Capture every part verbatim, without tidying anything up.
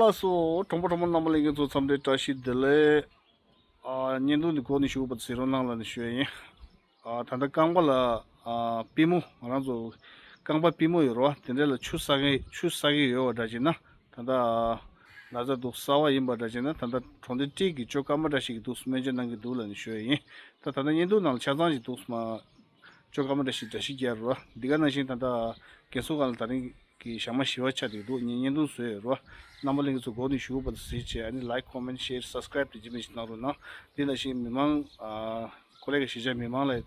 ལགས་སོ། གྲོགས་པོ་གྲོགས་མོ་རྣམ་པ་ལྷན་རྒྱས་ཚོ་འཚམས་འདྲི་བཀྲ་ཤིས་བདེ་ལེགས། ཨ། བརྙན་ཐུང་འདི་གོ་ནས་ཞུ་བ་གཟིགས་རོགས་གནང་ལབ་ནས་ཞུ་ཡ་ཡིན། ཨ། ད་ལྟ་རྐང་པ་ལ། ཨ། པུས་མོ། ང་རང་ཚོ་རྐང་པ་པུས་མོ་ཡོད་རེད་བ། དེ་འདྲ་ལ་ཆུ་ཟག་གི་ཆུ་ཟག་གི་ཡོད་པ་འདྲ་བྱས་ན། ད་ལྟ་ན་ཚ་འདུག་གསར་པ་ཡིན་པ་འདྲ་བྱས་ན། ད་ལྟ་གྲོང་སྡེ་སྤྲེལ་གྱི་ཅོ་ཀརྨ་བཀྲ་ཤིས་ཀྱིས་འདུག་སྨན་བཅོས་གནང་གི་འདུག་ལབ་ནས་ཞུ་ཡ་ཡིན། ད་ད་ལྟ་བརྙན་ཐུང་ནང་ལ་ཆ་ཚང་ཞིག་འདུག་སྨ། ཅོ་ཀརྨ་བཀྲ་ཤིས་འདྲ་ཞིག་རྒྱག་རོགས། འདི་ག་ནང་བཞིན་ད་ལྟ་རྒན་གསོ་ཁང་ལ་ད་རིང་གི་ཞག་མ་བཞི་པ་ཆགས་བསྡད་འདུག་ངས་བརྙན་ཐུང་བཟོས་ཡོད་རོགས། རྣམ་པ་ལྷན་རྒྱས་ཚོ་གོ་ནས་ཞུ་བ་དང་གཟིགས་བྱས། ཨ་ནི་like, comment, share, subscribe དེ་ཇི་མི་ཞིག་གནང་རོགས་གནང་། དེ་ནང་བཞིན་མི་མང་། ཨ། ཁོ་རེ་གི་གཞིས་ཆགས་མི་མང་ལ་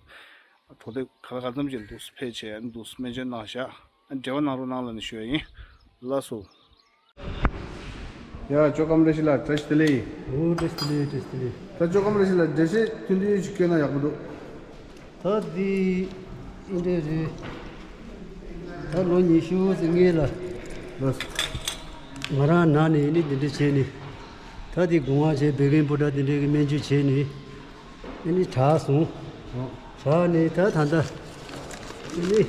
གྲོང་སྡེ་ག་ལ་ག་ཙམ་ཅིག་འདུག་ཕེབས་བྱས། ཨ་ནི་འདུག་སྨན་བཅོས་གནང་བཞག་ཨ་ནི་འབྲེལ་བ་གནང་རོགས་གནང་ལབ་ནས་ཞུ་ཡ་ཡིན། ལགས་སོ། ཡ། ཅོ་ཀརྨ་བཀྲ་ཤིས་ལགས། བཀྲ་ཤིས་བདེ་ལེགས། ཨོ། བཀྲ་ཤིས་བདེ་ལེགས། བཀྲ་ཤིས་བདེ་ལེགས། ད་ཅོ་ཀརྨ་བཀྲ་ཤིས་ལགས། འགྲེལ་བཤད་ཐུང་ཐུང་ཞིག་བསྐྱོན་ན་ཡག་པོ་འདུག་ད་འདི་འདི་འདྲ་རེད། ད་ལོ་ཉི་ཤུ་ཙམ་སྔོན་ལ། ལགས། ང་རང་ན་ནས་ནི་འདི་འདྲ་བྱས་ནས། ད་འདི་སྒོ་ང་བྱས། བད་ཀན་པོ་ཏ་འདི་འདྲ་གི་སྨན་བཅོས་བྱས་ནས། ཨ་ནི་དྲག་སོང་། ཨོ། དྲག་ནས་ད་ད་ལྟ་ཨ་ནི་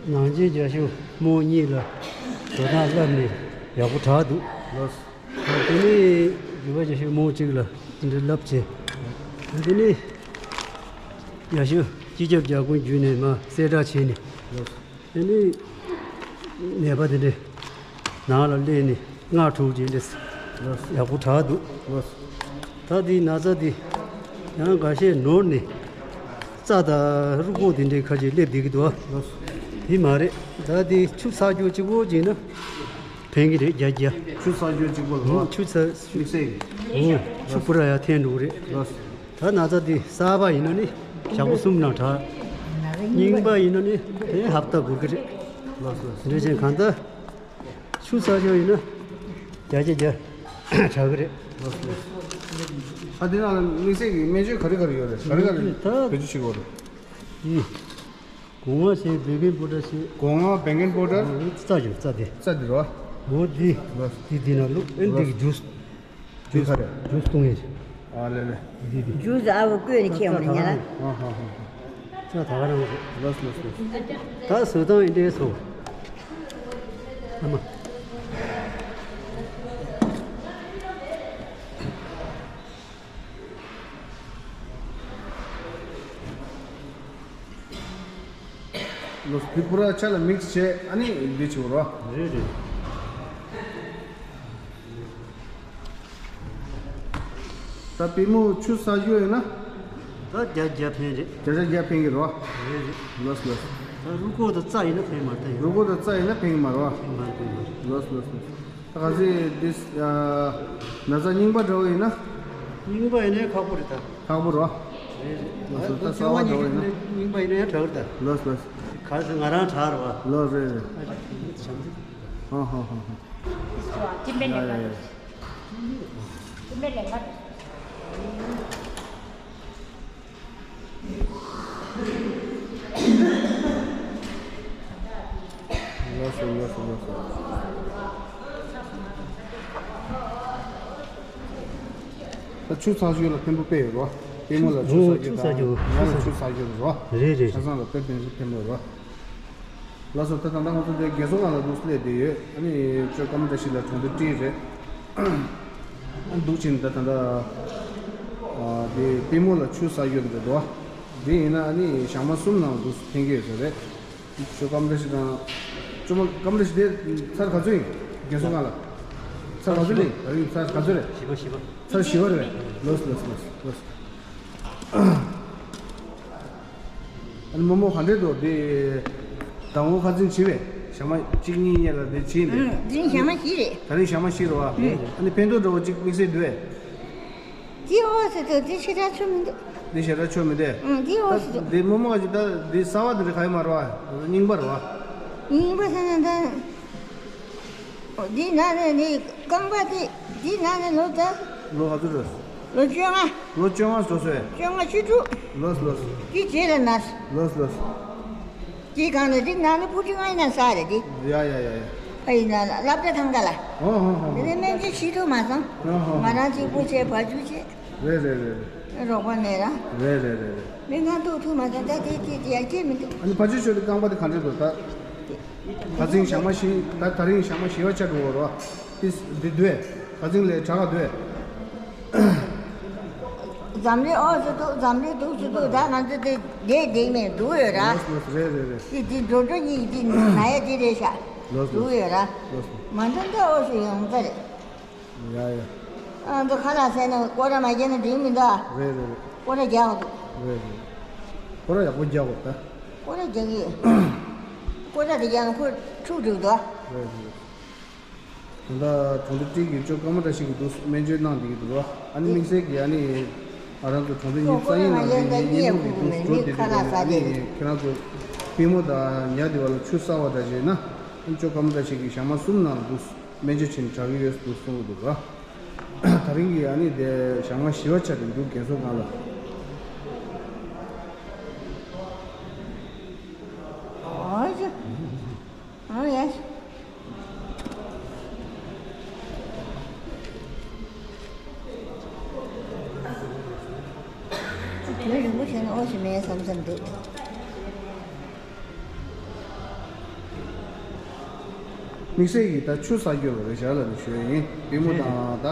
ནང་ཆེན་རྒྱ་ཤོག་རྨོ་གཉིས་ལ་བཟོ་སྟངས་བསླབས་ནས་ཡག་པོ་དྲག་འདུག་ལགས། དེ་ནས་རྒྱུད་པ་རྒྱ་ཤོག་རྨོ་གཅིག་ལ་དེ་འདྲ་བསླབ་བྱས། དེ་ནས་རྒྱ་ཤོག་སྤྱི་ཁྱབ་རྒྱ་དགོན་བརྒྱུད་ནས་མར་གསལ་བསྒྲགས་བྱས་ནས། ལགས། དེ་ནས་ནད་པ་དེ་འདྲས་ནང་ལ་སླེབས་ནས་སྔགས་འཁྲུག་བྱས་ནས་ཡག་པོ་དྲག་འདུག་ད་འདི་ན་ཚ་འདི་ཡང་འགའ་ཤས་ནོར་ནས་རྩ་དང་རུས་ཁོག་དེ་འདྲས་ཁ་ཅིག་སླེབས་བསྡད་ཀྱི་འདུག་དེ་མ་རེད། ད་འདི་ཆུ་བསགས་རྒྱུ་གཅིག་པོ་བྱས་ན་ཕན་གྱི་རེད། རྒྱ་རྒྱ། ཆུ་བསགས་རྒྱུ་གཅིག་པོ་ལ། ཆུ་བསགས། དམིགས་བསལ་གྱི། ཨོ། ཆུ་པུ་ར་ཡང་འཐེན་འགྲོ་གི་རེད། ལགས། ད་ན་ཚ་འདི་གསར་པ་ཡིན་ན་ནི་ཞག་པོ་གསུམ་ནང་དྲག་རྙིང་པ་ཡིན་ན་ནི་དེ་ཧབ་ཏ་འགོར་གི་རེད། ལགས་སོ། འདྲ་ཅན་གང་ལྟར་ཆུ་བསགས་ཆོག་ཡིན་ན་བརྒྱ་ཆ་བརྒྱ་དྲག་གི་རེད། ལགས་སོ། ཨ། དེ་ནང་ལ་དམིགས་བསལ་གྱི་སྨན་བཅོས་ག་རེ་ག་རེ་ཡོད་རེད། ག་རེ་ག་རེ་ད་བེད་སྤྱོད་བྱེད་དགོས་རེད། ཨུ། སྒོ་ང་བྱས། བད་ཀན་པོ་ཏ་བྱས། སྒོ་ང་། བད་ཀན་པོ་ཏ། རྩ་ཆུ། རྩ་དེ། རྩ་དེ་རོ། འོ་འདི། ལགས། འདི་འདི་ན་བླུགས། ཨེ། འདི་གི་ཇུས། ཇུས་ག་རེ། ཇུས་བཏུང་ཡས། ཨ་ལེ་ལེ། འདི་འདི། ཇུས་ཨ་བོ་བསྐོལ་ནས་ཁྱེར་འོང་ན་ཉལ་ལ། ཨ་ཧ་ཧ། རྩ་ད་ག་རང་རེད། ལགས་ལགས་ལགས། ད་བཟོ་སྟངས་འདི་འདྲས་སོང་། ཨ་མ། ལོ། དེ་པུ་ར་ཆ་ལ་མིག་སི་བྱས། ཨ་ནི་འདི་བྱེད་དགོས་རོ། རེད་རེད། ད་པུས་མོ་ཆུ་བསགས་རྒྱུ་ཡིན་ན། ད་བརྒྱ་བརྒྱ་ཕན་རེད། བརྒྱ་ཆ་བརྒྱ་ཕན་གྱི་རོ། རེད་རེད། ལོས་ལོས། ད་རུས་ཁོག་དང་རྩ་ཡིན་ན་ཕན་མ་རེད་ད། ཡིན། རུས་ཁོག་དང་རྩ་ཡིན་ན་ཕན་གྱི་མ་རོ། ཕན་མ་རེད། ཕན་མ་རེད། ལོས་ལོས་ལོས། ད་གལ་སྲིད་འདི་ན་ཚ་རྙིང་པ་འདྲ་བོ་ཡིན་ན། རྙིང་པ་ཡིན་ན་ཡང་ཁག་པོ་རེད་ད། ཁག་པོ་རོ། རེད་རེད། ལགས་སོ། ད་གསར་པ་འདྲ་བོ་ཡིན་ན། རྙིང་པ་ཡིན་ན་ཡང་དྲག་རེད་ད། ལགས་ལགས། གལ་སྲིད་ང་རང་དྲག་རེད་བ། ལགས་རེད་རེད། ཨ་ཧ་ཧ་ཧ། ཅི་འདྲ་ཡ་ཡ་ཡ། ཅི་འདྲ་ལས་ཀ་རེད། ལགས་སོ་ལགས་སོ་ལགས་སོ། ད་ཆུ་བསགས་རྒྱུ་ལ་ཕན་པོ་དཔེ་ཡོད་རོ། པུས་མོ་ལ་ཆུ་བསགས་རྒྱུ་དང་། ཨོ། ཆུ་བསགས་རྒྱུ། ཡང་ལ་ཆུ་བསགས་རྒྱུ་རོ། རེད་རེད། ཆ་ཚང་ལ་དཔེ་ཕན་ཕན་པོ་རོ། ལགས་སོ། ད་ད་ལྟ་ང་ཚོ་འདི་རྒན་གསོ་ཁང་ལ་འདུག་སླེབས་བསྡད་ཡོད། ཨ་ནི་ཅོ་ཀརྨ་བཀྲ་ཤིས་ལགས་གྲོང་སྡེ་སྤྲེལ་རེད། འདུག་ཕྱིན་ད་ད་ལྟ་དེ་པུས་མོ་ལ་ཆུ་བསགས་རྒྱུ་འདྲ་འདུག་དེ་ཡིན་ན་ཨ་ནི་ཞག་མ་གསུམ་ནང་འདུག་ཕན་གྱི་ཡོད་ས་རེད། ཅོ་ཀརྨ་བཀྲ་ཤིས་དང་། ཅོ་མ་ཀརྨ་བཀྲ་ཤིས་དེ་ཚར་ག་ཚོད་ཡིན། རྒན་གསོ་ཁང་ལ། ཚར་ག་ཚོད་ཡིན། ད་རིང་ཚར་ག་ཚོད་རེད། བཞི་པ་བཞི་པ། ཚར་བཞི་པ་རེད། ལོས་ལོས་ལོས་ལོས། ཨ་ནི་རྨོ་མོ་ག་འདྲས་འདུག་དེ་ཟླ་ངོ་ཁ་ཚིག་བྱས་པས། ཞག་མ་གཅིག་གཉིས་ཡན་ལ་དེ་བྱས་ནས། ཨང་། དེ་རིང་ཞག་མ་བཞི་རེད། ད་རིང་ཞག་མ་བཞི་རེད་བ། ཨང་། ཨ་ནི་ཕན་ཐོགས་འདྲ་བོ་གཅིག་དམིགས་བསལ་འདུག་གས། དེ་འོ་ཟེར་དུས་དེ་ཞེ་དྲག་ཆོ་མི་འདུག་དེ་ཞེ་དྲག་ཆོ་མི་འདུག་ཨང་། དེ་འོ་ཟེར་དུས། དེ་རྨོ་མོ་ག་ཅིག་ད་དེ་གསར་པ་དེ་རེད། ག་ཡོད་མ་རེད་བ། རྙིང་པ་རེད་བ། རྙིང་པ་ཟེར་ན་ད། འདི་ན་ནི་ནི་རྐང་པ་དེ། འདི་ན་ནི་ལོ་ད། ལོ་ག་ཚོད་རེད། ལོ་བཅོ་ལྔ། ལོ་བཅོ་ལྔ་བཟོ་སོང་། བཅོ་ལྔ་བཅུ་དྲུག་ལོས་ལོས། དེ་རྗེས་ལ་ན། ལོས་ལོས། དེ་གང་ན་དེ་ན་ནི་བུ་ཁྲིད་ང་ཡིན་ན་ས་རེད་དེ། ཡ་ཡ་ཡ་ཡ། ཕ་ཡིན་ན་སློབ་གྲྭ་ཐང་ག་ལ། ཧོ་ཧོ་ཧོ་ཧོ། དེ་ནས་སྨན་བཅོས་བྱེད་ཐུབ་མ་སོང་། ཧོ་ཧོ། ང་རང་གཅིག་པུ་བྱས། ཕར་ཚུར་བྱས། རེད་རེད་རེད་རེད། རོགས་པ་མེད་ར། རེད་རེད་རེད་རེད། སྨན་ཁང་གཏོགས་ཐུབ་མ་སོང་། ད་དེ་དེ་དེ་ཡར་སྐྱེ་མི་འདུག་ཨ་ནི་ཕར་ཕྱོགས་ཕྱོགས་དེ་རྐང་པ་དེ་ག་འདྲས་འདུག་ད། ཁ་སང་ཞག་མ་བཞི། ད་དེ་རིང་ཞག་མ་བཞི་པ་ཆགས་འགྲོ་བ་རེད་བ། ཏིས་འདི་འདུག་གས། ཁ་སང་ལས་དྲག་ག་འདུག་གས། འཛམ་གླིང་འོག་སུ་འདུག་འཛམ་གླིང་འདུག་སུ་འདུག་ད་ང་ཚོ་དེ་བསྡད་བསྡད་མེད་འདུག་ཡོད་ར། ལོས་ལོས། རེད་རེད་རེད། དེ་དེ་འགྲོ་འགྲོ་གཉིས་དེ་ན་ཡ་དེ་རེད་ཤག་ལོས་འདུག་ལོས། ཡོད་ར། ལོས་ལོས། མ་འགྲོ་འདྲ་འོག་སུ་ཡོང་ས་རེད། ཡ་ཡ། ཨ་འདི་ཁ་ལག་ཟས་ན་སྐོར་ར་མ་རྒྱག་ན་འགྲིག་མི་འདུག་རེད་རེད་རེད། སྐོར་ར་རྒྱག་འདུག་རེད་རེད། སྐོར་ར་ཡག་པོ་རྒྱག་དགོས་ད། སྐོར་ར་རྒྱག་གི། སྐོར་ར་དེ་རྒྱག་ན་ཁོ་འཁྲུག་འགྲོ་འདུག་རེད་རེད། ད་ལྟ་གྲོང་སྡེ་སྤྲེལ་གྱི་ཅོ་ཀ་མ་འདྲ་ཞིག་གི་འདུག་སྨན་བཅོས་གནང་བསྡད་ཀྱི་འདུག་ར། ཨ་ནི་དམིགས་བསལ་གྱི་ཨ་ནི་ང་རང་ཚོ་གྲོང་སྡེ་ཉི་ཤུ་རྩ་གཉིས་ནང་བཞིན་ངའི་བརྙན་ཐུང་གི་འདུག་འགྲོ་བསྡད་འདུག་ཨ་ནི་ཁྱེད་རང་ཚོ་པུས་མོ་དང་ཉ་དེ་བ་ལ་ཆུ་གསར་བ་འདྲ་བྱས་ན་ཨ་ནི་ཅོ་ཀ་མ་འདྲ་ཞིག་གི་ཞག་མ་གསུམ་ནང་འདུག་སྨན་བཅོས་བྱས་ནས་དྲག་གི་ཡོད་འདུག་གསུང་གི་འདུག་ར། དེ་རིང་གི་ཨ་ནི་དེ་ཞག་མ་བཞི་པ་ཆགས་ཏེ་འདུག་རྒན་གསོ་ཁང་ལ། ཨོ་ཅི། ཨོ་ཡ། དུས་རིང་པོ་བྱས་ན་ཨོ་ཞིག་མེད་བསམ་བསམ་འདུག་དམིགས་བསལ་གྱིས་ད་ཆུ་ཟ་རྒྱུ་ལ་རེ་བཞག་ལ་ནི་ཞུ་ཡ་ཡིན། པུས་མོ་དང་ད་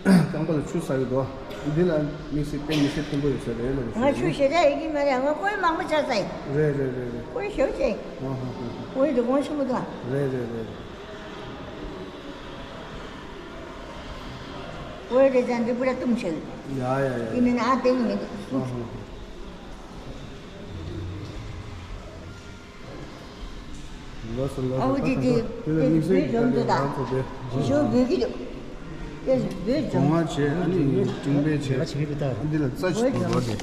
རྐང་པ་ལ་ཆུ་ཟ་གི་འདུག་འདི་ལ་དམིགས་བསལ་དཔེ་མི་སྲིད་མཐུན་པོ་ཡོད་ས་རེད་ལ་ནི་ང་ཞུ་ཡ་ཆུ་ཡིན། ཞེ་དྲག་ཡོད་ཀྱི་མ་རེད། ང་ཁོའི་མང་པོ་ཆགས་ས་ཡིན། རེད་རེད་རེད་རེད། ཁོའི་ཞོ་ཆེ། ཨ་ཧ་ཧ་ཧ། ཁོའི་དུ་གོང་ཆེན་པོ་འདུག་རེད་རེད་རེད། ཁོའི་རེ་ཙང་འདི་པུ་ར་བཏུམ་ཆེ། ཡ་ཡ་ཡ། ཡིན་ནི་ན་ཨ་དེ་ནི་མི་འདུག་ཨ་ཧ་ཧ། ལོས་སོ་ལོས་སོ། ཨ་བུ་དེ་དེ་དེ་ལ་དམིགས་བསལ་གྱི་ད་ལས་རང་ཚོ་དེ། ཞོ་འབུད་ཀྱི་འདུག་དེ་འབུད་སྒོ་ང་བྱས། ཨ་ནི་སྤྲིན་པའི་བྱས། ཨ་འདི་ལ་རྩྭ་ཞིག་འབུད་འགྲོ་དེ།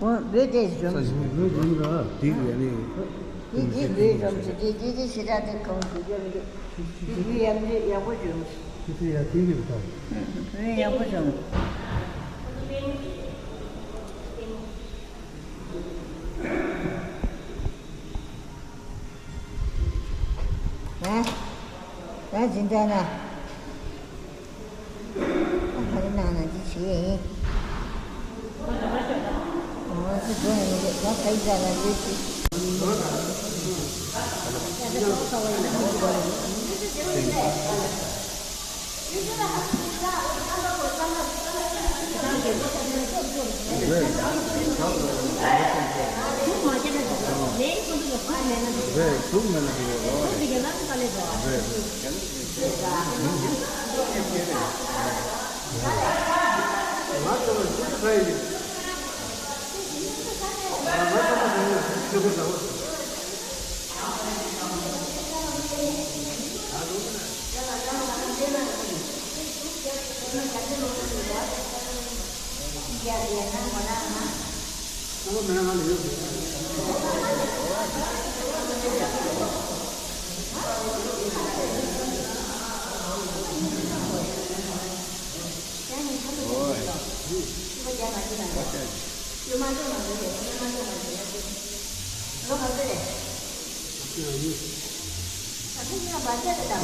འོ་འབུད་དེ་འཇོམས། རྩྭ་ཞིག་འབུད་འགྲོ་ནི་ར། དེ་གི་ཨ་ནི། དེ་དེ་འབུད་འཇོམས་ཟེར་དེ་དེ་དེ་ཞེ་དྲག་དེ་གང་འབུད་རྒྱུ་མི་འདུག་དེ་འབུད་ཡག་འབུད་ཡག་པོ་འཇོམས། དེ་དེ་ཡ་དེ་གི་འབུད་ད། འབུད་ཡག་པོ་འཇོམས། ཨ། ད་སྦྱིན་བདག་ན། ཨ་ཧ་རི་ནང་ན་འདི་བྱེད། ཨ་ཙི་འགྲོ་ཡང་མི་འདུག་ད་ཕ་ཡི་ཙ་ན་འདི་བྱེད། ད་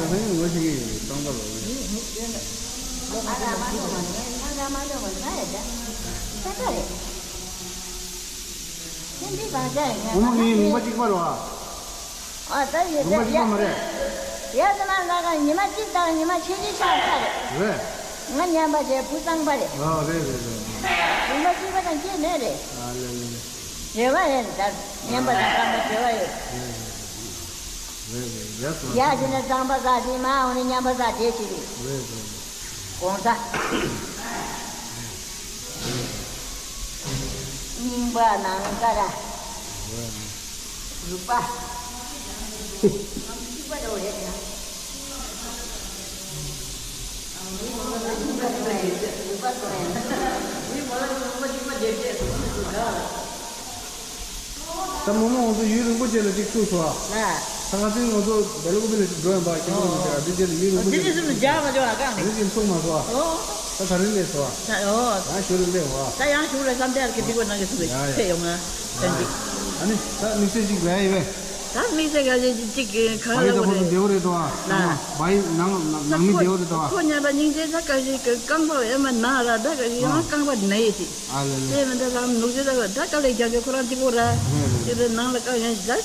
ལྷ་ཡུལ་ངོ་ཤེས་ཀྱི་ཡོད་རེད། རྐང་པ་ལོག་རེད། བུ་མོ་ངའི་ལུང་པ་གཅིག་པ་རེད་བ། ཨ་ད་ཡོད་ལུང་པ་གཅིག་པ་མ་རེད། ཡ་ཟེར་ན་ང་ག་ཉི་མ་གཅིག་དང་ཉི་མ་ཕྱེད་ཀྱི་ཆགས་ས་རེད། རེད། ང་ཉམས་པ་དེ་བུ་གཙང་པ་རེད། ཨ་རེད་རེད་རེད། ལུང་པ་གཅིག་པ་དང་ཁྱད་མེད་རེད། ཨ་ལེ་ལེ་ལེ། རེ་བ་ཡོད་ད། ཉམས་པ་དང་གཙང་པ་རེ་བ་ཡོད། རེད་རེད་རེད། ཡ་སོང་། ཡ་དེ་ནས་གཙང་པ་ཟ་དེ་མ་འོང་ནས་ཉམས་པ་ཟ་དེ་ཞིག་རེད། རེད་རེད། གོང་ས། རྙིང་པ་ནང་ཀ་ར། རེད་རེད། རུས་པ། རུས་པ་རེད་ཡ། ད་མོ་མོ་ང་ཚོ་ཡུན་རིང་པོ་རྗེས་ལ་གཅིག་ཐུག་སོང་ཨ། ལ། ད་ང་ཚོའི་ང་ཚོ་སྦེལ་ཀོབ་ལ་ཅིག་འགྲོ་ཡོང་པ་ཁྱེད་རང་ཚོ་ཨ་འདི་རྗེས་ལ་ཡུན་རིང་པོ་འདི་རྗེས་ལ་སུ་ལ་རྒྱག་མ་འཇོག་ཨ་ཀང་། ད་རིང་གཅིག་ཐུག་མ་སོང་ཨ། ཨོ། ད་ད་རིང་ལས་སོང་ཨ། ད་ཨོ། ད་ཞུ་རིང་ལས་སོང་ཨ། ད་ཡང་ཞུ་རེ་བསམ་དེ་ཨར་ཀི་ཐིག་པ་ནང་གི་ཐུག་པའི་ཡ་ཡ་ཕེ་ཡོང་ང་། ཨ་ནི་ད་དམིགས་བསལ་ཅིག་ལས་ཡོད་པས། ད་དམིགས་བསལ་ག་ཅིག་ཅིག་གི་ག་ལ་བོ་རེད། བ་ཡི་ནང་མི་བདེ་བོ་རེད་དོ། ཨ་ནི་ཁོ་ཉམས་པ་སྙིང་རྗེ་ད་ག་ཞིག་གི་རྐང་པ་ཨེ་མ་ན་ར་ད་ག་ཞིག་ཡང་རྐང་པ་ན་ཡི་ཞིག་ཨ་ལེ་ལེ། དེ་མི་འདྲ་རང་ནུག་རྗེ་ད་ད་ག་ལས་རྒྱག་གི་ཁོ་རང་གཅིག་པོ་ར། ཨ་ལེ་ལེ། དེ་ནང་ལ་ག་ཡང་ཞིག་ད།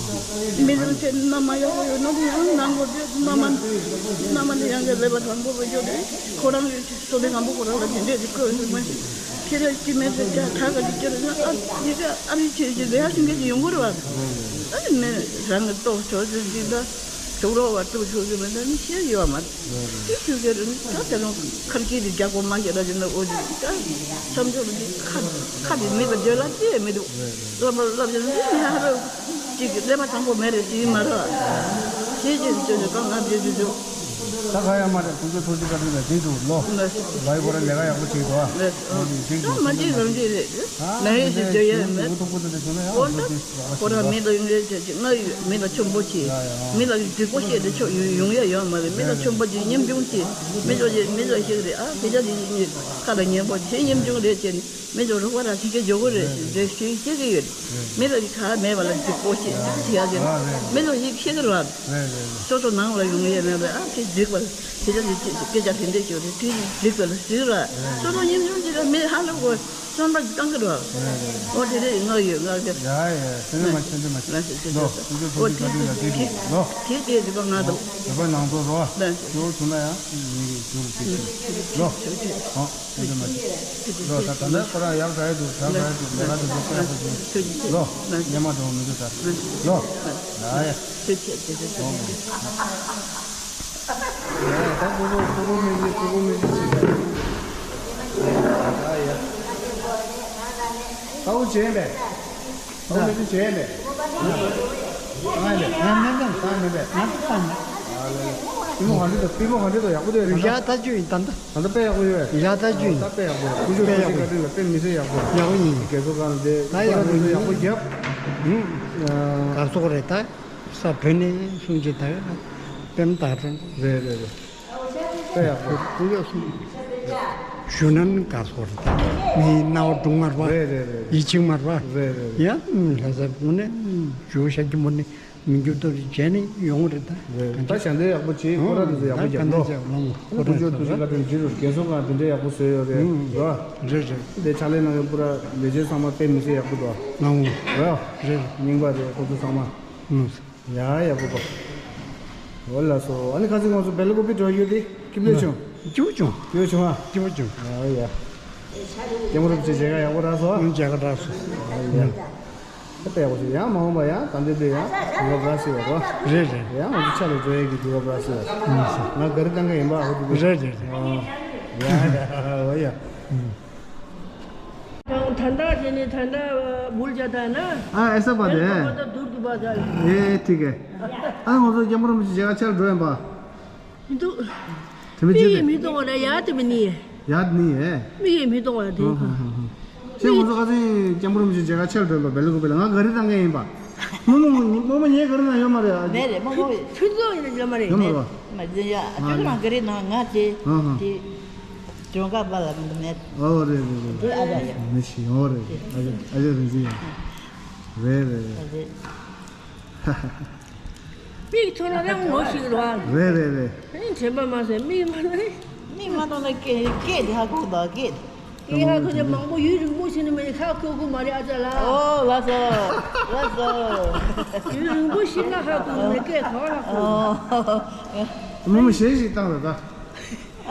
མི་རང་ཆེ་མནའ་མ་ཡག་པོ་ཡོད་ན་དེ་ཡང་ནང་གོ་དེ་མནའ་མ་མནའ་མ་དེ་ཡང་གི་ལས་པ་དང་པོ་བ་ཡོད་དེ་ཁོ་རང་གི་སོ་དེ་གང་པོ་ཁོ་རང་ལ་དེ་འདྲས་དེ་ཁོས་མ་ཁྱེད་རང་ཅི་མེད་དེ་ཅག་ཁ་ག་དེ་ཁྱེད་རང་ཨ་ཡི་ག་ཨ་རི་ཆེ་ཆེ་ལས་ཧ་ཤིང་གི་ཡོང་གི་རེད་བ། ཨ་ནི་མེད་རང་གི་ལྟོགས་ཆོག་ཟེར་གྱི་ད་ཐུག་རོགས་བ་ཐུག་ཆོག་ཟེར་མེད་ད་ནི་ཤེས་ཡོད་མ་རེད། དེ་ཆུ་ཟེར་ད་དེ་རང་ཁར་སྐྱིད་དེ་རྒྱག་པོ་མ་རྒྱག་ད་ཅི་ན་ཨོ་ཅི་ད་མཚམས་འཇོག་གི་ཁ་ཁ་དེ་མེད་པ་བརྗོད་ལ་ཅི་ཡང་མི་འདུག་ལབ་པ་ལབ་ཅི་ན་ནི་ཧ་ར་ཅིག་ཀླད་པ་དྲང་པོ་མེད་རེད་ཟེར་མ་རེད། ཞེས་ཅེས་ཅེས་ཅེས་གང་ང་བརྗོད་རྒྱུ་འདུག་ད་ག་ཡང་མ་རེད། དུས་ཚོད་ཐུགས་རྗེ་བཀའ་དྲིན་ལ་འགྲིག་འདུག་ལོ། ལ་བའི་ཁོ་ར་ལས་ཀ་ཡག་པོ་བྱེད་འདུག་ཨ། ལ་འགྲིག་ད་འདུག་མ་འགྲིག་རང་འགྲིག་རེད། ད་ནའི་ཞིག་བརྗོད་ཡ་མེད། འུ་ཐུག་པོ་དེ་འདྲ་བྱུང་ན་ཡང་འོ་འུ་ད་ཐུག་ཁོ་ར་མི་ལ་ཡོང་རེད་ཅེས་ཅེས་ང་ཡོད་མི་ལ་ཆོམ་པོ་བྱེད། མི་ལ་སྡིག་པོ་བཤད་དེ་ཆོག་ཡོང་ཡ་ཡོད་མ་རེད། མི་ལ་ཆོམ་པོ་བྱེད་ཉམ་ཆུང་བྱེད། མི་ཚོ་ཅེས་མི་ཚོ་ཞིག་རེད་ཨ་དེ་ཅག་དེ་ཁ་ལ་ཉན་པོ་བྱེད་ཉམ་ཆུང་རེད་ཅེས་ནི། མི་ཚོ་རོགས་པ་ར་ཞིག་གི་འཇོག་གི་རེད་ཞེས་ཞེས་བཤད་ཀྱི་ཡོད། མི་ལ་ཡི་ཁ་མེད་པ་ལ་སྡིག་པོ་བཤད་ཅེས་ཡ་ཅེས་མི་ཚོ་ཡིག་བཤད་ཀྱི་རེད། སོ་སོ་ནང་ལ་ཡོང་ཡས་མེད་པས་ཨ་དེ་འགྲིག་པ་དེ་ལ་སྐད་ཆ་དེ་འདྲས་ཤོད་རེད་དེ་འགྲིག་པ་ལ་ཟིག་ར་སོ་སོ་ཉིན་ཆུང་ཅིག་ལ་མི་ཧ་ལས་གོ་བསམ་པ་བཏང་གི་རེད། ཨོ་དེ་རེད་ངག་ཡོད་ངག་དེ། ཡ་ཡ་སེམས་མ་ཆེན་པོ་མ་ཆེན་པོ་ལོ། སེམས་ཆུང་ཐུགས་ཀྱི་བཀའ་དྲིན་ལ་དེ་འགྲིག་ལོ། དེ་དེ་རིག་པ་ང་དང་། རིག་པ་ནང་དུ་རོ། ལ་ཞུ་བྱུང་ན་ཡང་མི་རིགས་འགྲུབ་ཅིག་ལོ། ཨོ། ལོ། ད་ད་ལྟ་ཁོ་རང་ཡག་དྲག་ཡོད་འདུག་ཡག་དྲག་ཡོད་འདུག་ལས་ཀ་དེ་ཚོ་དཔེ་ཡག་པོ་བྱུང་། ལོ། སྙན་མ་འགྲོ་མི་འདུག་ད། ལོ། ཡ་ཡ། ད་ཁོ་ཁོ་ཁོ་ཁོ་མི་ཤེས་ཁོ་ཁོ་མི་ཤེས་ཅི་ད། ཡ་ཡ། ད་འུ་བྱེད་མེད། ཨོ་ལེ་ཅི་བྱས་ལེ། ང་ལེ། ང་མེད་མེད། ང་མེད་མེད། ང་ཚོ་ཚང་མ། པི་མོ་ག་འདྲ་འདུག་པི་མོ་ག་འདྲ་འདུག་ཡག་པོ་འདུག་ཡ་ད་ཅུ་ཡིན་ད་ད། ད་ལྟ་དཔེ་ཡག་པོ་ཡོད། ཡ་ད་ཅུ་ཡིན། ད་དཔེ་ཡག་པོ་རེད། ཀུ་ཤུ་ཀུ་ཤུ་བཀའ་དྲིན་ལ་དཔེ་མི་སྲིད་ཡག་པོ་རེད། ཡག་པོ་ཡིན། རྒྱལ་ཚོགས་ཁང་ལ་དེ་ད་ཡག་པོ་ཡག་པོ་རྒྱབ། གར་སོག་རེད་ད། ས་བོད་ནས་གསུང་ཅི་ད། པེམ་ད་རེད། རེད་རེད་རེད། དཔེ་ཡག་པོ། ཀུ་ཤུ་གསུང་། ཞུ་ནན་གར་སོག་རེད་ད། མི་སྣང་བ་སྒྲུང་མར་བ། རེད་རེད་རེད། ཡིད་ཆེས་མར་བ། རེད་རེད་རེད། ཡ་ལྷ་ས་ཀུན་ནས་ཞུ་ཤ་ཀི་མོ་ནས་མི་འགྱུར་ཏོ་རེ་བྱས་ནས་ཡོང་རེད་ད། རེད་ད་ཞལ་འདེབས་ཡག་པོ་བྱེད་ཁོ་ར་དེ་ཚོ་ཡག་པོ་རྒྱབ་ལོ། ཁོ་ཚོ་ཐུགས་རྗེ་བཀའ་དྲིན་རྗེས་སུ་རྒན་གསོ་ཁང་དེ་འདྲ་ཡག་པོ་བཟོས་ཡོད་རེད་རོ། རེད་རེད། དེ་ཕྱག་ལས་གནང་མཁན་པུ་ར་ལས་བྱེད་ཚང་མ་དཔེ་མི་སྲིད་ཡག་པོ་འདུག་ལའོ། རོ། རེད། རྙིང་པ་རེད་ཁོ་ཚོ་ཚང་མ། ཡ་ཡ་པོ་པོ། འོ་ལགས་སོ། ཨ་ནི་ཁ་སང་ང་ཚོ་བེ་ལ་ཀོ་པི་འགྲོ་ཡོད་དེ་ཁྱིམ་ལས་བྱུང་། སྐྱིད་པོ་བྱུང་། སྐྱིད་པོ་བྱུང་ཨ། སྐྱིད་པོ་བྱུང་། ཨ་ཡ། སྐྱེ་མོ་རབ་ཅེ་མཇལ་ཁ་ཡག་པོ་རག་སོང་། ཨ་མཇལ་ཁ་རག་སོང་། ཨ་ཡ། ད་ལྟ་ཡག་པོ་ཞིག་ཡང་མ་འོངས་པ་ཡང་ད་འདི་འདི་ཡང་དུས་བབ་རག་སྲིད་པ་རོ། རེད་རེད། ཡང་ང་ཚོ་ཕྱག་ལ་འགྲོ་ཡས་ཀྱི་དུས་བབ་རག་སྲིད་པ། ང་ག་རེ་བཏང་གི་ཡིན་པ་འོ་དེ་འདི། རེད་རེད་རེད། ཨ་ཡ་ཡ་འོ་ཡ། ད་ད་ད་དེ་ནས་ད་ད་བུལ་ཇ་ད་ན། ཨ་ཨེ་ས་པ་དེ། ད་དུར་དུ་པ་ད། ཨེ་ཐིག་གེ། ཨ་ང་ཚོ་རྒྱ་མོ་རིན་པོ་ཆེ་མཇལ་ཁ་ཆེར་འགྲོ་ཡིན་པ། མི་འདུག་དེ་མི་མི་ཅི་ཡིས་དེ། མི་གཏོང་བ་ན་ཡ་དེ་མི་ནི། ཡ་ནི་ཨེ། མི་ཡིས་མི་གཏོང་བ་དེ། ཧ་ཧ་ཧ་ཧ། ཁྱེད་ང་ཚོ་ཁ་སང་རྒྱ་མོ་རིན་པོ་ཆེ་མཇལ་ཁ་ཆེར་འགྲོ་ཡིན་པ་བེ་ལི་ཀོ་བེ་ལ་ང་ག་རེ་བཏང་གི་ཡིན་པ། རྨོ་མོ་རྨོ་མོ་ངའི་ག་རེ་ན་ཡོད་མ་རེད། མེད་རེད་རྨོ་མོ། ཕུན་ཚོགས་ཡིན་ན་ཡོད་མ་རེད། ཡོད་མ་རེད་པ། མ་འཛིན་ཡ་ཨ་ཁྱོད་རང་ག་རེ་ན་ང་དེ་ཧ་ཧ། དེ། གྱོང་ཁ་པ་ལ་མི་མེད། ཨོ་རེད་རེད་རེད། དེ་ཨ་ཡ་ཡ། མི་ཤི་ཨོ་རེད་རེད། ཨ་ཅག་ཨ་ཅག་རིན་ཆེན་ཡ། རེད་རེད་རེད། རེད། མིག་ཐོན་ན་རང་ངོ་ཤེས་རོགས། རེད་རེད་རེད། ཨེ་དྲན་པ་མ་ཟད་མིག་མ་ན། མིག་མ་ཐོན་ན་སྐད་སྐད་དེ་ཧ་གོ་གདའ་སྐད། ངས་ཧ་གོ་ནས་མང་པོ་ཡུན་རིང་པོ་ཞིག་ནས་མ་ནས་ཧ་གོ་གི་མ་རེད། ཨ་ཅག་ལགས། ཨོ་ལགས་སོ། ལགས་སོ། ཡུན་རིང་པོ་ཞིག་ན་ཧ་གོ་ནས་སྐད་ག་བ་ལ་གོ། རྨོ་མོ་གཞས་ཤིག་བཏང་རོགས་ད།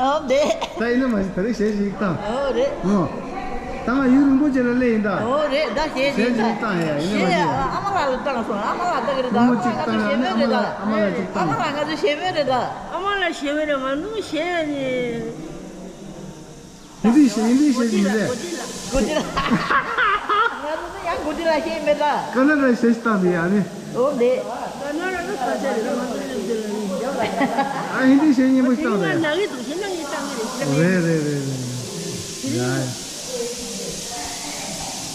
ཨོ་དེ། ད་ཡིན་ན་མ་ཤེས། ད་རེས་གཞས་ཤིག་བཏང་། ཨོ་རེད། ཨོ། ད་ང་ཡུན་རིང་པོ་ཅིག་ལ་སླེབས་ཡིན་ད། ཨོ་རེད། ད་གཞས་ཤིག་བཏང་། གཞས་ཤིག་བཏང་ཡ། ཡིན་ན་མ་ཤེས། ཨ་མ་ལགས་ལ་བཏང་སོང་། ཨ་མ་ལགས་ལྟ་གི་རེད་ད། རྨོ་མོ་ཨ་མ་ལགས་ང་ཚོ་གཞས་མེད་རེད་ད། ཨ་མ་ལགས་ཅིག་བཏང་། ཨ་མ་ལགས་ང་ཚོ་གཞས་མེད་རེད་ད། ཨ་མ་ལགས་གཞས་མེད་རེད། ང་ནུ་གཞས་ནི། ཧིན་དི་གཞས། ཧིན་དི་གཞས་ཤེས་མི་ཟེར། གོ་ཅི་ལ། ང་ཚོ་ཡང་གོ་ཅི་ལ་ཤེས་མེད་ད། ཀ་ན་ཌ་གཞས་ཤིག་བཏང་དེ་ཡ་ནི། ཨོ་ལེ། ཀ་ན་ཌ་ལ་ས་ཆ་རེད་ང་ཚོ་ཡོད་དེ་ལ་ནི། ཨ་ཧིན་དི་གཞས་སྙན་པོ་ཞིག་བཏང་དེ་ཡ། ན་གི་འདུག་ཤེས་ན་ངས་བཏང་གི་རེད། རེད་རེད་རེད་རེད། ཡ་ཡ།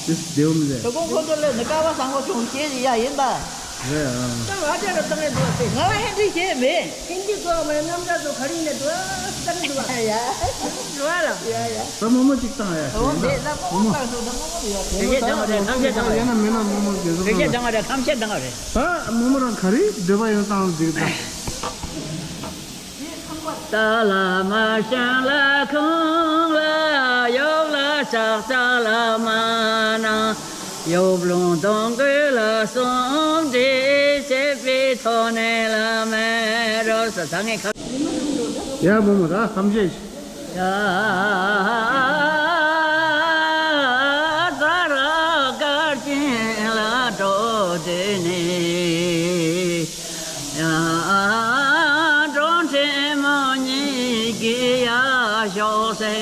དེ་བདེ་བོ་མི་ཟེར། དོ་དགོང་ཁོ་ཚོ་ལ་ནི་སྐལ་བ་བཟང་པོ་བྱུང་། གཞས་ཡ་ཡིན་ད། རེད་ཨ། ད་ང་ཅག་ལ་བཏང་ཡ་འདུག་ཨ། ང་ལ་ཧིན་དི་གཞས་མེད། ཧིན་དི་གོ་མ་རྣམ་གྲངས་ཚོ་ག་རེ་ཡིན་ན་འགྲོ་ཨ་ལྟ་གི་འདུག་ཨ། ཡ། འགྲོ་ཨ་ལ། ཡ་ཡ། ད་རྨོ་མོ་གཅིག་བཏང་ཡ། འོ་དེ་ད་རྨོ་མོ་བཏང་སོང་། ད་རྨོ་མོ་ཡོད་རེད། དེ་གཞས་བཏང་བ་རེད། ཁམས་བཤད་བཏང་བ་རེད། ཡང་ན་མིན་ན་རྨོ་མོ་དེ་ཚོ་དེ་གཞས་བཏང་བ་རེད། ཁམས་བཤད་བཏང་བ་རེད། ད་རྨོ་མོ་རང་ག་རེ་འདོད་པ་ཡོད་བཏང་ཟིག་ད། ཏཱ་ལ་མ་ཤང་ལ་ཁོང་ལ་ཡོབ་ལ་ཕྱག་ཅ་ལ་མ་ན། ཡོབ་ལུང་སྟོང་གི་ལ་གསུམ་བྲིས་བྱེད་པའི་ཐོག་ནས་ལ་མེ་རོ་ས་ས་ངས་ཁ། ཡ་བུ་མོ་ད་ཁམས་བཤད། ཡ་ཙ་ར་དཀར་ཅན་ལ་འགྲོ་དུས་ནས། ཡང་འགྲོ་འདྲེན་མོ་ཉིད་ཀྱི་ཡ་ཤོག་སེ།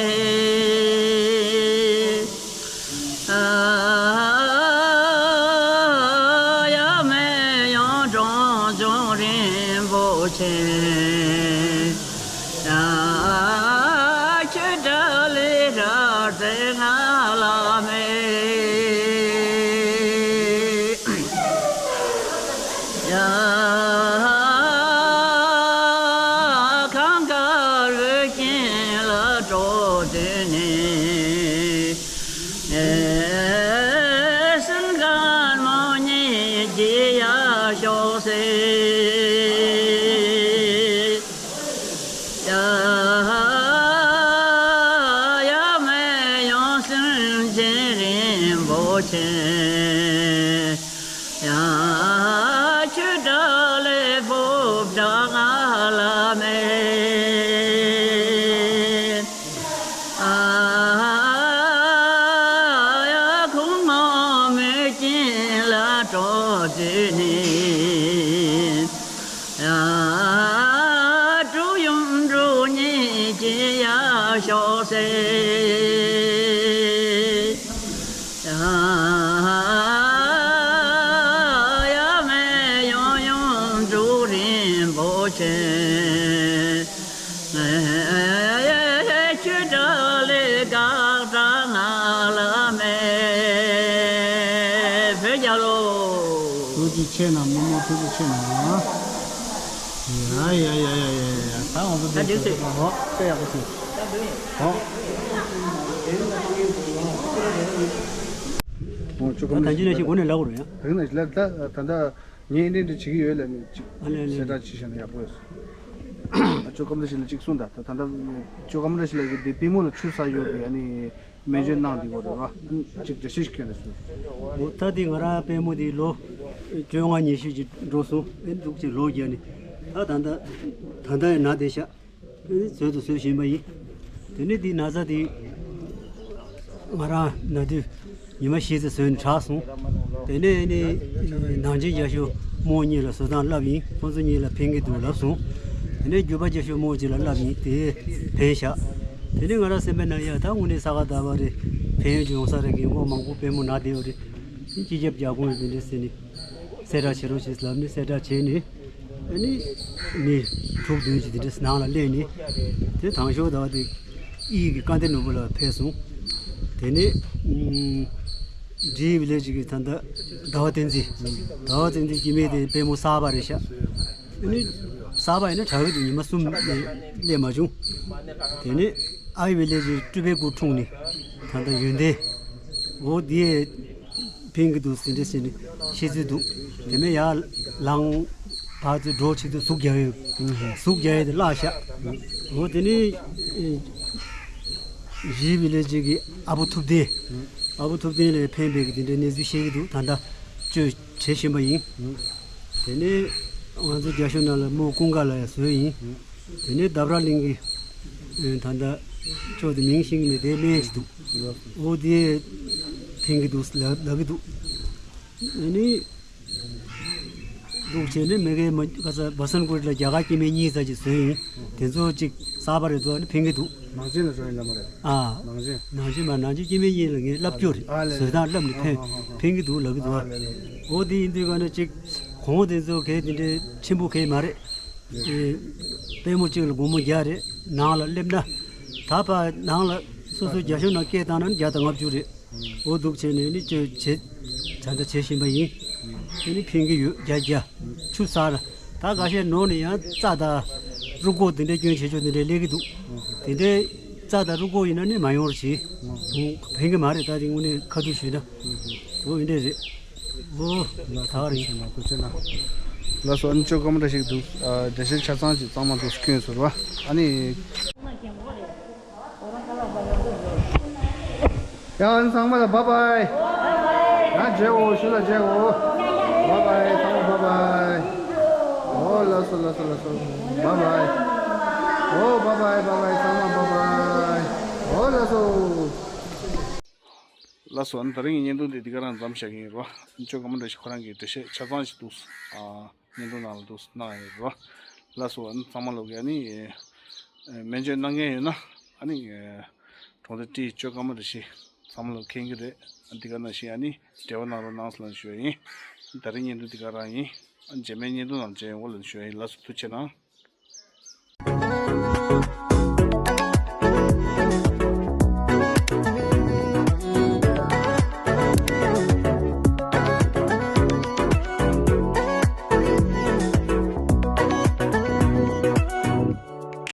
ཡ་མེ་ཡང་འབྲོང་ཆུང་རིན་པོ་ཆེ། ཡ་ཁྱོད་འདྲ་ལས་ར་ཙེ་ང་ལ་མེ། ཡ་གངས་དཀར་འོད་ཀྱིན་ལ་འགྲོ་དུས་ནས། སེམས་དཀར་མོ་ཉིད་ཀྱི་ཡ་ཤོག་སེ། ཡ་ཡ་མེ་ཡང་སེམས་ཅན་རིན་པོ་ཆེ། ཡ་ཁྱོད་འདྲ་ལས་ཕོབ་འདྲ་ང་ལ་མེད། ཨ་ཡ་ཁོང་ངོ་མེད་ཀྱིན་ལ་འགྲོ་དུས་ནས། ཡ་གྲུ་ཡུམ་གྲུ་གཉིས་ཀྱི་ཡ་ཤོག་སེ། ཡ་ཡ་མེ་ཡང་ཡང་འབྲུག་རིན་པོ་ཆེ། ཁྱོད་འདྲ་ལས་དགའ་དྲག་ང་ལ་མེད། བོད་རྒྱལ་ལོ། ཐུགས་རྗེ་ཆེ་གནང་། རྨོ་མོ་ཐུགས་རྗེ་ཆེ་གནང་། ཡ་ཡ་ཡ་ཡ་ཡ་ཡ། ད་ང་ཚོ་འདི་ད་འདི་ཚོ་ཚོད། ཧོ་དཔེ་ཡག་པོ་བྱུང་། ཧོ། ད་ད་ཅི་ནས་ཤིག་འགོ་ནས་ལབ་དགོས་རེད་ཡ། དེ་ནས་ལབ་ད་ད་ད། ངས་འདི་འདྲ་བྱེད་ཀྱི་ཡོད་ལབ་ནས་ཅིག་ཨ་ལེ་ལེ། གསལ་བསྒྲགས་བྱས་བཞག་ན་ཡག་པོ་ཡོད་ས། ཨ་ཅོ་ཀམ་ར་ཤི་ལ་ཅིག་གསུངས་དང་། ད་ད་ལྟ་ཅོ་ཀམ་ར་ཤི་ལ་གི་འདི་པུས་མོ་ལ་ཆུ་ཟགས་ཡོད་པའི་ཨ་ནི་སྨན་བཅོས་གནང་འདི་གོ་རེད་བ། ཅིག་འགྲེལ་བཤད་ཞིག་སྐྱོན་རེད་སོ། འོ་ད་འདི་ང་རང་པུས་མོ་འདི་ལོ་བཅོ་ལྔ་ཉི་ཤུ་ཅིག་འགྲོ་སོང་། ཨེ་འདུག་ཅིག་ལོ་བརྒྱ་ནི། ད་ད་ད་ད་ད་ཡང་ན་བསྡད་ཤག་ཨ་ནི་བཟོད་དུ་བཟོད་བཞིན་པ་ཡིན། དེ་ནས་འདི་ན་ཚ་དེ་ང་རང་ན་དུས་ཉི་མ་བཞི་ཙམ་བཟོས་ནས་དྲག་སོང་། དེ་ནས་ནི་ནང་ཆེན་རྒྱ་ཤོག་རྨོ་གཉིས་ལ་བཟོ་སྟངས་བསླབས་ཡིན། ཁོང་ཚོ་གཉིས་ལ་ཕན་གྱི་འདུག་ལབ་སོང་། དེ་ནས་རྒྱུད་པ་རྒྱ་ཤོག་རྨོ་གཅིག་ལ་བསླབས་ཡིན། དེ་ཕན་བཞག་དེ་ནས་ང་རང་སེམས་པའི་ནང་ཡ་ད་དངོས་གནས་ས་ག་ཟླ་བ་རེ་ཕན་ཡོན་ཡོང་ས་རེད། རྒན་གོག་མང་པོ་པུས་མོ་ན་བསྡད་ཡོད་རེད། སྤྱི་ཁྱབ་རྒྱ་གོང་ཡོད་དེ་འདྲ་ཟེར་ནས། གསལ་བསྒྲགས་བྱེད་རོགས་བྱེད་ལབ་ནས་གསལ་བསྒྲགས་བྱས་ནས། ཨ་ནི་མི་དྲུག་བདུན་ཅིག་དེ་འདྲ་ནང་ལ་སླེབས་ནས། དེ་དང་ཤོག་ཟླ་བ་དེ་དབྱིན་ཡིག་གི་སྐལ་ལྡན་ནོར་བུ་ལགས་ཕེབས་སོང་། དེ་ནས་ཨུམ་འབྲི་བི་ལེ་ཇི་གི་ད་ལྟ་ཟླ་བ་བསྟན་འཛིན། ཟླ་བ་བསྟན་འཛིན་སྐྱེ་དམན་དེ་པུས་མོ་གསར་པ་རེད་ཤག་ཨ་ནི་གསར་པ་ཡིན་ན་དྲག་གི་འདུག་ཉི་མ་གསུམ་ནས་སླེབས་མ་བྱུང་། དེ་ནས་ཨའི་བི་ལེ་ཇི་སྤྲུལ་པའི་སྐུ་འཁྲུངས་ནས་ད་ལྟ་ཡོན་ཏན། འོ་དེ་ཕན་གྱི་འདུག་ཟེར་འདྲ་ཟེར་ནས་བཤད་ཚུལ་འདུག་དེ་མིན་ཡར་ལངས་ཕར་ཚུར་འགྲོ་བྱེད་དུས་ཟུག་རྒྱག་ཡོད། ཟུག་རྒྱག་ཡས་དེ་བརླག་ཤག་འོ་དེ་ནི་ གཞིས་བི་ལེ་ཇི་གི་ཨ་བུ་ཐུབ་བསྟན། ཨ་བུ་ཐུབ་བསྟན་ལ་ཕན་པའི་གི་དེ་འདྲའི་གནས་ཚུལ་བཤད་ཀྱི་འདུག་ད་ལྟ་བཅོས་བྱེད་བཞིན་པ་ཡིན། དེ་ནས་ང་ཚོ་རྒྱ་ཤོད་ནང་ལ་མོ་ཀུན་དགའ་ལ་ཡང་བཟོས་ཡིན། དེ་ནས་འདབ་ར་གླིང་གི་ཨེ་ད་ལྟ་ཅོག་དེ་མིང་ཤེས་ཀྱི་མེད། དེ་སྨན་ཅིག་འདུག་འོ་དེ་ཕན་གྱི་འདུག་ལབ་ལབ་ཀྱི་འདུག་ཨ་ནི། འདུག་བྱས་ནས་མི་གའི་མ་ག་ས་བ་སན་ཀུ་རི་ལ་རྒྱ་གར་སྐྱེ་དམན་གཉིས་ཙམ་ཅིག་བཟོས་ཡིན། དེ་ཚོ་ཅིག་གསར་པ་རེད་འདུག་ཨ་ནི་ཕན་གྱི་འདུག་ནང་ཆེན་ལ་བཟོས་ཡིན་ལ་མ་རེད། ཨ། ནང་ཆེན། ནང་ཆེན་མ་ནང་ཆེན་སྐྱེ་དམན་གཉིས་ལ་ངས་བསླབ་རྒྱུ་རེད། ཨ་ལེ་ལེ། བཟོས་སྟངས་བསླབ་ནས་ཕན། ཨ་ཧ་ཧ། ཕན་གྱི་འདུག་ལབ་ཀྱི་འདུག་ཨ་ལེ་ལེ། འོ་དེ་ཡིན་དུས་ག་ནས་ཅིག་གོང་དེ་ཚོ་གས་དེ་འདྲའི་ཆེན་པོ་གས་མ་རེད། ཨེ། པད་མོ་གཅིག་ལ་སྒོར་མོ་བརྒྱ་རེད། ནང་ལ་སླེབས་ན། ད་ཕ་ནང་ལ་སོ་སོའི་རྒྱ་ཤོད་ནང་སྐད་བཏང་ན་ནི་བརྒྱ་དང་ལྔ་བཅུ་རེད། འོ་འདུག་བྱས་ནས་ནི་བཅོས་བྱེད། ད་ལྟ་བྱེད་བཞིན་པ་ཡིན། དེ་ནི་ཕན་གྱི་ཡོད་རྒྱ་རྒྱ། ཆུ་ས་ལ། ད་འགའ་ཤས་ནོར་ནས་ཡང་རྩྭ་དང་རུ་སྐོགས་དེ་འདྲའི་སྐྱོན་བྱེད་ཆོག་དེ་འདྲའི་སླེབས་ཀྱི་འདུག་དེ་འདྲའི་རྩྭ་དང་རུ་སྐོགས་ཡིན་ན་ནི་མ་ཡོང་རོགས་བྱེད། ཕན་གྱི་མ་རེད། ད་དེ་དངོས་གནས་ཁ་ཐུག་ཞུས་ན། འོ་འདི་འདྲ་རེད། འོ། ད་རེད། ལགས་སོ། ཨ་ནི་ཅོ་སྐར་མ་བཀྲ་ཤིས་འདུག་ཨ་འགྲེལ་བཤད་ཆ་ཚང་ཅིག་གཙང་མ་འདུག་སྐྱོན་ཟེར་བ། ཨ་ནི། ཡ་ཨ་ནི་ཚང་མ་ལ་བཱའི་བཱའི། ཡ་མཇལ་འོ། ཤུལ་ལ་མཇལ་འོ། བཱའི་བཱའི། ཚང་མ་བཱའི་བཱའི། འོ་ལགས་སོ་ལགས་སོ་ལགས་སོ། བཱའི་བཱའི། འོ་བཱའི་བཱའི་བཱའི་བཱའི། ཚང་མ་བཱའི་བཱའི། འོ་ལགས་སོ། ལགས་སོ། ཨ་ནི་དེ་རིང་གི་བརྙན་ཐུང་འདི་འདི་ག་རང་མཚམས་བཞག་གི་ཡིན་རོ། ཨ་ནི་ཅོ་སྐར་མ་བཀྲ་ཤིས་ཁོ་རང་གིས་འགྲེལ་བཤད་ཆ་ཚང་ཞིག་འདུག་ཨ་བརྙན་ཐུང་ནང་ལ་འདུག་གནང་ཡོད་རོ། ལགས་སོ། ཨ་ནི་ཚང་མ་ལོག་གི་ཨ་ནི་ཨེ་སྨན་བཅོས་གནང་མཁན་ཡོད་ན་ཨ་ནི་ཨེ་གྲོང་སྡེ་བཀྲིས་ཅོ་སྐར་མ་བཀྲ་ཤིས་ཚང་མ་ལོག་མཁྱེན་གྱི་རེད། ཨ་འདི་ག་ནང་བཞིན་ཨ་ནི་འབྲེལ་བ་གནང་རོགས་གནང་ཟེར་ལབ་ཞུ་ཡ་ཡིན། ད་རེས་བརྙན་ཐུང་འདི་ག་རང་ཡིན། ཨ་རྗེས་མའི་བརྙན་ཐུང་ནང་མཇལ་ཡོང་བ་ལབ་ཞུ་ཡ་ཡིན། ལགས་སོ། ཐུགས་རྗེ་གནང་།